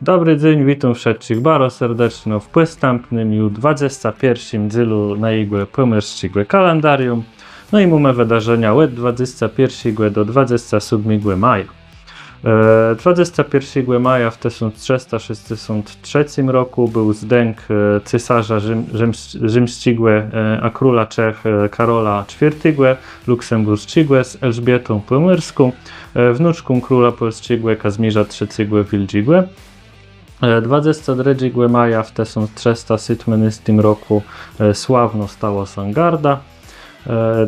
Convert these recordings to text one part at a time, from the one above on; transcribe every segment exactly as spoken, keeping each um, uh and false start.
Dobri dzéń, witóm wszëtczich baro serdeczno w pòstãpnym ju dwadzestim pierszim dzélu najégò pòmòrsczégò kalendarium. No i mómë wëdarzenia òd dwadzestégò pierszégò do dwadzestégò sódmégò maja. Dwadzestégò pierszégò maja w tësąc trzësta szescdzesąt trzecym rokù béł zdënk cesarza rzimsczégò a króla Czech Karola czwiôrtégò Luksembursczégò z Elżbietą Pòmòrską, wnuczką króla pòlsczégò Kazmiérza trzecégò Wiôldżégò. Dwadzestégò drëdżégò maja w tësąc trzësta sétmënôstim rokù sławno stała sã garda.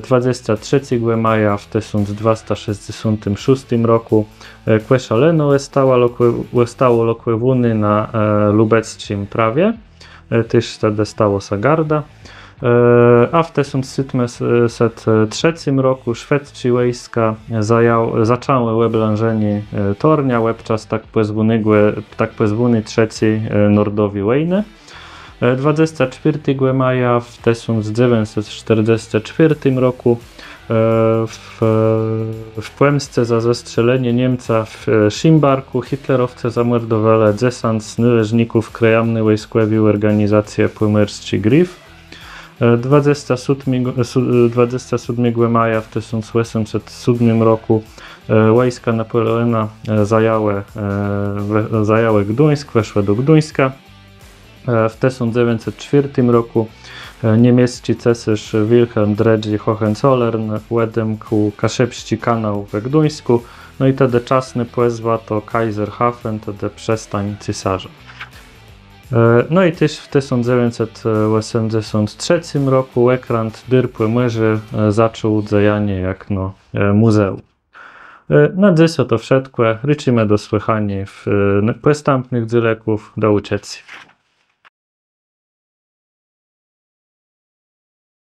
Dwadzestégò trzecégò maja w tësąc dwasta szescdzesątim szóstim rokù Kòszalëno òstało lokòwóné na lubecczim prawie. Téż tedë stała sã garda. A w tësąc sétmëset trzecym rokù szwedzczé wòjska zaczãłë òblãżenié Tornia òbczas tak pòzwóny Trzecy Nordowi Wòjnë. Dwadzestégò czwiôrtégò maja w tësąc dzewiãcset sztërdzestim czwiôrtim rokù w pòmsce za zestrzelenié Niemca w Szimbarkù hitlerowcë zamòrdowelë dzesãc nôleżników krëjamny wòjskòwi òrganizacje Pòmòrsczi Grif. Dwadzestégò sódmégò maja w tësąc òsmëset sódmim rokù wòjska Napòleòna zajãłë Gduńsk, weszłë do Gduńska. W tësąc dzewiãcset czwiôrtim rokù niemiecki cesôrz Wilhelm drëdżi Hohenzollern òdemkł Kaszëbsczi Kanał we Gduńskù. No i tedë czasnô pòzwa to Kaiserhafen, tedë przëstóń cesôrza. No i téż w tësąc dzewiãcset òsmëdzesąt trzecym rokù òkrãt Dôr Pòmòrzé zaczął dzejanié jakno mùzeùm. Na dzysô to wszëtkò. Rôczimë do słëchaniô w pòstãpnëch dzélëkach. Do ùczëcô.